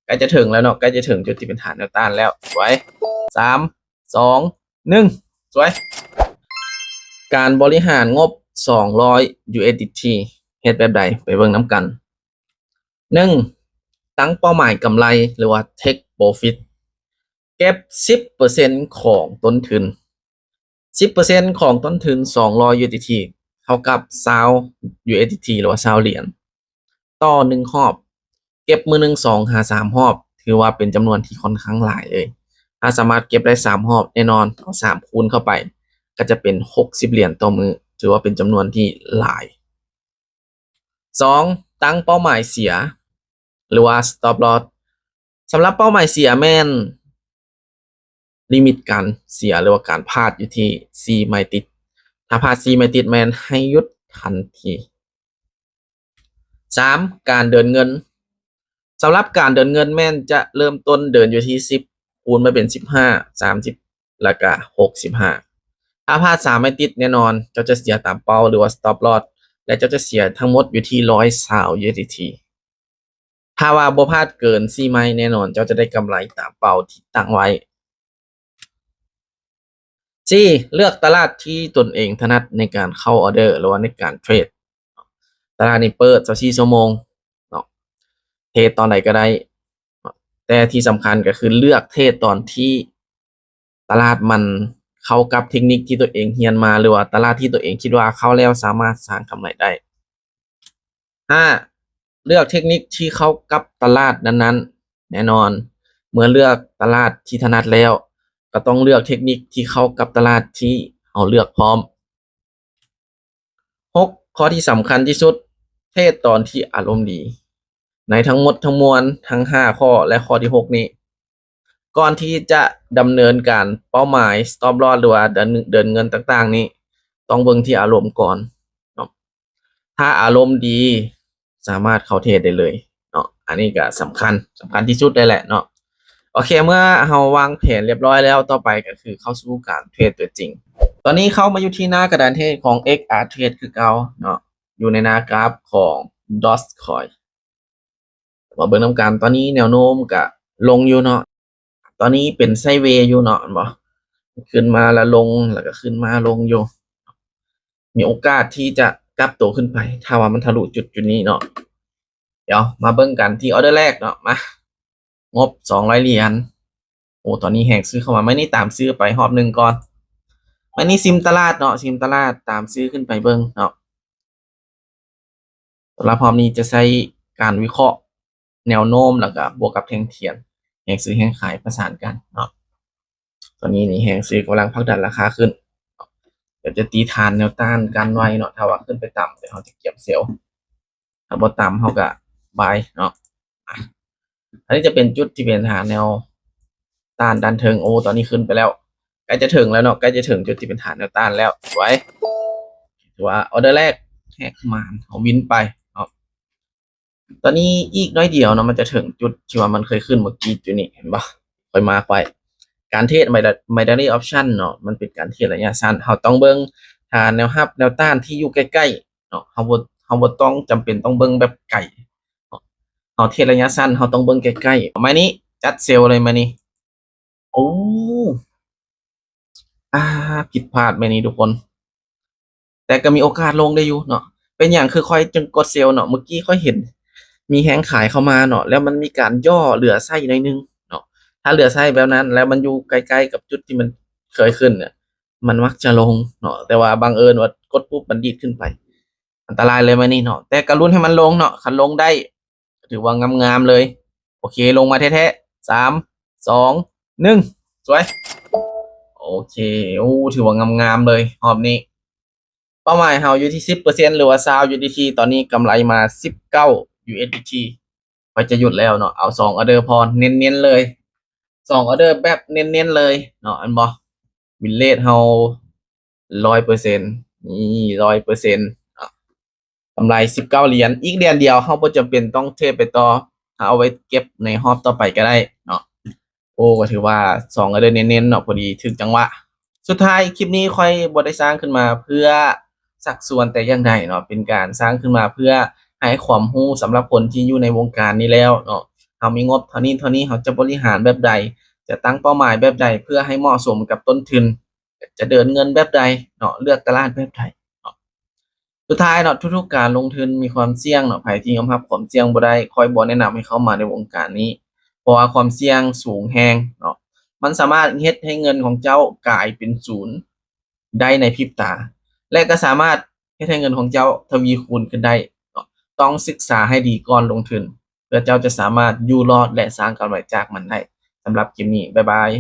ໃກ້ຈະເຖິງແລ້ວເນາະ ໃກ້ຈະເຖິງຈຸດທີ່ເປັນຖານແນວຕ້ານແລ້ວ. ສວຍ ສາມ ສອງ ໜຶ່ງ ສວຍ. ການບໍລິຫານງົບສອງຮ້ອຍ USDT ເຮັດແບບໃດ? ໄປເບິ່ງນຳກັນ. ໜຶ່ງ ຕັ້ງເປົ້າໝາຍກຳໄລ ຫຼືວ່າ take profit ເກັບສິບເປີເຊັນຂອງຕົ້ນທຶນ. ສິບເປີເຊັນຂອງຕົ້ນທຶນສອງຮ້ອຍ USDT ເທົ່າກັບຊາວ USDT ຫຼືວ່າຊາວຫຼຽນ ຕໍ່ໜຶ່ງຮອບ. ເກັບມື້ໜຶ່ງສອງຫາສາມຮອບ ຖືວ່າເປັນຈຳນວນທີ່ຂ້ອນຂ້າງຫຼາຍເລີຍ. ຖ້າສາມາດເກັບໄດ້ສາມຮອບ ແນ່ນອນ ເອົາສາມຄູນເຂົ້າໄປ ກໍຈະເປັນຫົກສິບຫຼຽນຕໍ່ມື້ ຖືວ່າເປັນຈຳນວນທີ່ຫຼາຍ. ສອງ ຕັ້ງເປົ້າໝາຍເສຍ ຫຼືວ່າ stop loss. ສຳລັບເປົ້າໝາຍເສຍແມ່ນລິມິດການເສຍ ຫຼືວ່າການພາດຢູ່ທີ່ສີ່ໄມ້ຕິດ. ຖ້າພາດສີ່ໄມ້ຕິດແມ່ນໃຫ້ຢຸດທັນທີ. ສາມ ການເດີນເງິນ. ສຳລັບການເດີນເງິນແມ່ນຈະເລີ່ມຕົ້ນເດີນຢູ່ທີ່ສິບ ຄູນມາເປັນສິບຫ້າ ສາມສິບ ແລ້ວກະຫົກສິບຫ້າ. ຖ້າພາດສາມໄມ້ຕິດ ແນ່ນອນເຈົ້າຈະເສຍຕາມເປົ້າ ຫຼືວ່າ stop loss ແລະ ເຈົ້າຈະເສຍທັງໝົດຢູ່ທີ່ຮ້ອຍຊາວ USDT. ຖ້າວ່າບໍ່ພາດເກີນສີ່ໄມ້ ແນ່ນອນເຈົ້າຈະໄດ້ກຳໄລຕາມເປົ້າທີ່ຕັ້ງໄວ້. ສີ່ ເລືອກຕະຫຼາດທີ່ຕົນເອງຖະໜັດໃນການເຂົ້າອອເດີ ຫຼືວ່າໃນການເທຣດ. ຕະຫຼາດນີ້ເປີດຊາວສີ່ຊົ່ວໂມງເນາະ ເທຣດຕອນໃດກໍໄດ້ເນາະ ແຕ່ທີ່ສຳຄັນກໍຄືເລືອກເທຣດຕອນທີ່ຕະຫຼາດມັນເຂົ້າກັບເທັກນິກທີ່ຕົວເອງຮຽນມາ ຫຼືວ່າຕະຫຼາດທີ່ຕົວເອງຄິດວ່າເຂົ້າແລ້ວສາມາດສ້າງກຳໄລໄດ້. ຫ້າ ເລືອກເທັກນິກທີ່ເຂົ້າກັບຕະຫຼາດນັ້ນໆ. ແນ່ນອນ ເມື່ອເລືອກຕະຫຼາດທີ່ຖະໜັດແລ້ວ ກໍຕ້ອງເລືອກເທັກນິກທີ່ເຂົ້າກັບຕະຫຼາດທີ່ເຮົາເລືອກພ້ອມ. ຫົກ ຂໍ້ທີ່ສຳຄັນທີ່ສຸດ ເທຣດຕອນທີ່ອາລົມດີ. ໃນທັງໝົດທັງມວນ ທັງຫ້າຂໍ້ ແລະ ຂໍ້ທີຫົກນີ້ ກ່ອນທີ່ຈະດຳເນີນການເປົ້າໝາຍ stop loss ຫຼືວ່າເດີນ ເດີນເງິນຕ່າງໆນີ້ ຕ້ອງເບິ່ງທີ່ອາລົມກ່ອນເນາະ. ຖ້າອາລົມດີ ສາມາດເຂົ້າເທຣດໄດ້ເລີຍເນາະ. ອັນນີ້ກໍສຳຄັນ ສຳຄັນທີ່ສຸດເລີຍແຫຼະເນາະ. ໂອເຄ ເມື່ອເຮົາວາງແຜນລຽບຮ້ອຍແລ້ວ ຕໍ່ໄປກໍຄືເຂົ້າສູ່ການເທຣດຕົວຈິງ. ຕອນນີ້ເຂົ້າມາຢູ່ທີ່ໜ້າກະດານເທຣດຂອງ XR Trade ຄືເກົ່າເນາະ ຢູ່ໃນໜ້າກຣາຟຂອງ Dogecoin. ມາເບິ່ງນຳກັນ ຕອນນີ້ແນວໂນ້ມກະລົງຢູ່ເນາະ ຕອນນີ້ເປັນໄຊເວຢູ່ເນາະ ເຫັນບໍ່? ຂຶ້ນມາແລ້ວລົງ ແລ້ວກະຂຶ້ນມາລົງຢູ່ ມີໂອກາດທີ່ຈະກັບໂຕຂຶ້ນໄປ ຖ້າວ່າມັນທະລຸຈຸດຈຸດນີ້ເນາະ. ດຽວມາເບິ່ງກັນທີ່ອອເດີແລກເນາະ ມາ ງົບສອງຮ້ອຍຫຼຽນ. ໂອ້ ຕອນນີ້ແຮງຊື້ເຂົ້າມາ ໄມ້ນີ້ຕາມຊື້ໄປຮອບໜຶ່ງກ່ອນ ໄມ້ນີ້ຊິມຕະຫຼາດເນາະ ຊິມຕະຫຼາດ ຕາມຊື້ຂຶ້ນໄປເບິ່ງເນາະ. ສຳລັບຮອບນີ້ຈະໃຊ້ການວິເຄາະແນວໂນ້ມ ແລ້ວກະບວກກັບແທ່ງທຽນ ແຮງຊື້ແຮງຂາຍປະສານກັນເນາະ. ຕອນນີ້ນີ້ແຮງຊື້ກຳລັງຜັກດັນລາຄາຂຶ້ນ ດຽວຈະຕີຖານແນວຕ້ານກັນໄວ້ເນາະ ຖ້າວ່າຂຶ້ນໄປຕ່ຳ ດຽວເຮົາຈະກຽມເຊວ ຖ້າບໍ່ຕ່ຳເຮົາກະບາຍເນາະ. ອາ ອັນນີ້ຈະເປັນຈຸດທີ່ເປັນຫາແນວຕ້ານດ້ານເທິງ. ໂອ້ ຕອນນີ້ຂຶ້ນໄປແລ້ວ ໃກ້ຈະເຖິງແລ້ວເນາະ ໃກ້ຈະເຖິງຈຸດທີ່ເປັນຖານແນວຕ້ານແລ້ວ. ສວຍ ຖືວ່າອອເດີແລກແຮກມານ ເຮົາວິນໄປເນາະ. ຕອນນີ້ອີກໜ້ອຍດຽວເນາະ ມັນຈະເຖິງຈຸດທີ່ວ່າມັນເຄີຍຂຶ້ນເມື່ອກີ້ຈຸດນີ້ ເຫັນບໍ່? ຄ່ອຍມາໄວ. ການເທຣດ binary option ເນາະ ມັນເປັນການເທຣດໄລຍະສັ້ນ ເຮົາຕ້ອງເບິ່ງຫາແນວຮັບແນວຕ້ານທີ່ຢູ່ໃກ້ໆ ເນາະ ເຮົາບໍ່ ເຮົາບໍ່ຕ້ອງຈຳເປັນຕ້ອງເບິ່ງແບບໄກເນາະ ເຮົາເທຣດໄລຍະສັ້ນ ເຮົາຕ້ອງເບິ່ງໃກ້ໆ. ໄມ້ນີ້ຈັດເຊວເລີຍ ໄມ້ນີ້. ໂອ້ ອາ ຜິດພາດໄມ້ນີ້ທຸກຄົນ ແຕ່ກໍມີໂອກາດລົງໄດ້ຢູ່ເນາະ. ເປັນຫຍັງຄືຂ້ອຍຈຶ່ງກົດເຊວເນາະ? ເມື່ອກີ້ຂ້ອຍເຫັນມີແຮງຂາຍເຂົ້າມາເນາະ ແລ້ວມັນມີການຫຍໍ້ເຫຼືອໃຊ້ໜ້ອຍໜຶ່ງເນາະ. ຖ້າເຫຼືອໃຊ້ແບບນັ້ນ ແລ້ວມັນຢູ່ໃກ້ໆກັບຈຸດທີ່ມັນເຄີຍຂຶ້ນນະ ມັນມັກຈະລົງເນາະ ແຕ່ວ່າບັງເອີນວ່າກົດປຸບມັນດີດຂຶ້ນໄປ ອັນຕະລາຍເລີຍໄມ້ນີ້ເນາະ. ແຕ່ກໍລຸ້ນໃຫ້ມັນລົງເນາະ ຄັນລົງໄດ້ ຖືວ່າງາມໆເລີຍ. ໂອເຄ ລົງມາແທ້ໆ ສາມ ສອງ ໜຶ່ງ ສວຍ. ໂອເຄ ໂອ້ ຖືວ່າງາມໆເລີຍຮອບນີ້. ເປົ້າໝາຍເຮົາຢູ່ທີ່ສິບເປີເຊັນ ຫຼືວ່າຊາວ USDT ຕອນນີ້ກຳໄລມາສິບເກົ້າ USDT. ຂ້ອຍຈະຢຸດແລ້ວເນາະ ເອົາສອງອອເດີພໍ ເນັ້ນໆເລີຍ ສອງອອເດີແບບເນັ້ນໆເລີຍເນາະ ແມ່ນບໍ່? win rate ເຮົາຮ້ອຍເປີເຊັນ ນີ້ ຮ້ອຍເປີເຊັນເນາະ. ກຳໄລສິບເກົ້າຫຼຽນ ອີກຫຼຽນດຽວ ເຮົາບໍ່ຈຳເປັນຕ້ອງເທຣດໄປຕໍ່ ເຮົາເອົາໄວ້ເກັບໃນຮອບຕໍ່ໄປກໍໄດ້ເນາະ. ໂອ້ ກໍຖືວ່າສອງອອເດີເນັ້ນໆເນາະ ພໍດີຖືກຈັງຫວະ. ສຸດທ້າຍ ຄລິບນີ້ຂ້ອຍບໍ່ໄດ້ສ້າງຂຶ້ນມາເພື່ອຊັກຊວນແຕ່ຢ່າງໃດເນາະ ເປັນການສ້າງຂຶ້ນມາເພື່ອໃຫ້ຄວາມຮູ້ສຳລັບຄົນທີ່ຢູ່ໃນວົງການນີ້ແລ້ວເນາະ. ເຮົາມີງົບເທົ່ານີ້ເທົ່ານີ້ ເຮົາຈະບໍລິຫານແບບໃດ ຈະຕັ້ງເປົ້າໝາຍແບບໃດ ເພື່ອໃຫ້ເໝາະສົມກັບຕົ້ນທຶນ ຈະເດີນເງິນແບບໃດເນາະ ເລືອກຕະຫຼາດແບບໃດເນາະ. ສຸດທ້າຍເນາະ ທຸກໆການລົງທຶນມີຄວາມສ່ຽງເນາະ ໃຜທີ່ຍອມຮັບຄວາມສ່ຽງບໍ່ໄດ້ ຂ້ອຍບໍ່ແນະນຳໃຫ້ເຂົ້າມາໃນວົງການນີ້ ເພາະວ່າຄວາມສ່ຽງສູງແຮງເນາະ ມັນສາມາດເຮັດໃຫ້ເງິນຂອງເຈົ້າກາຍເປັນສູນໄດ້ໃນພິບຕາ ແລະກໍສາມາດເຮັດໃຫ້ເງິນຂອງເຈົ້າທະວີຄູນຂຶ້ນໄດ້ເນາະ. ຕ້ອງສຶກສາໃຫ້ດີກ່ອນລົງທຶນ ເພື່ອເຈົ້າຈະສາມາດຢູ່ລອດ ແລະສ້າງກຳໄລຈາກມັນໄດ້. ສຳລັບຄລິບນີ້ ບາຍບາຍ.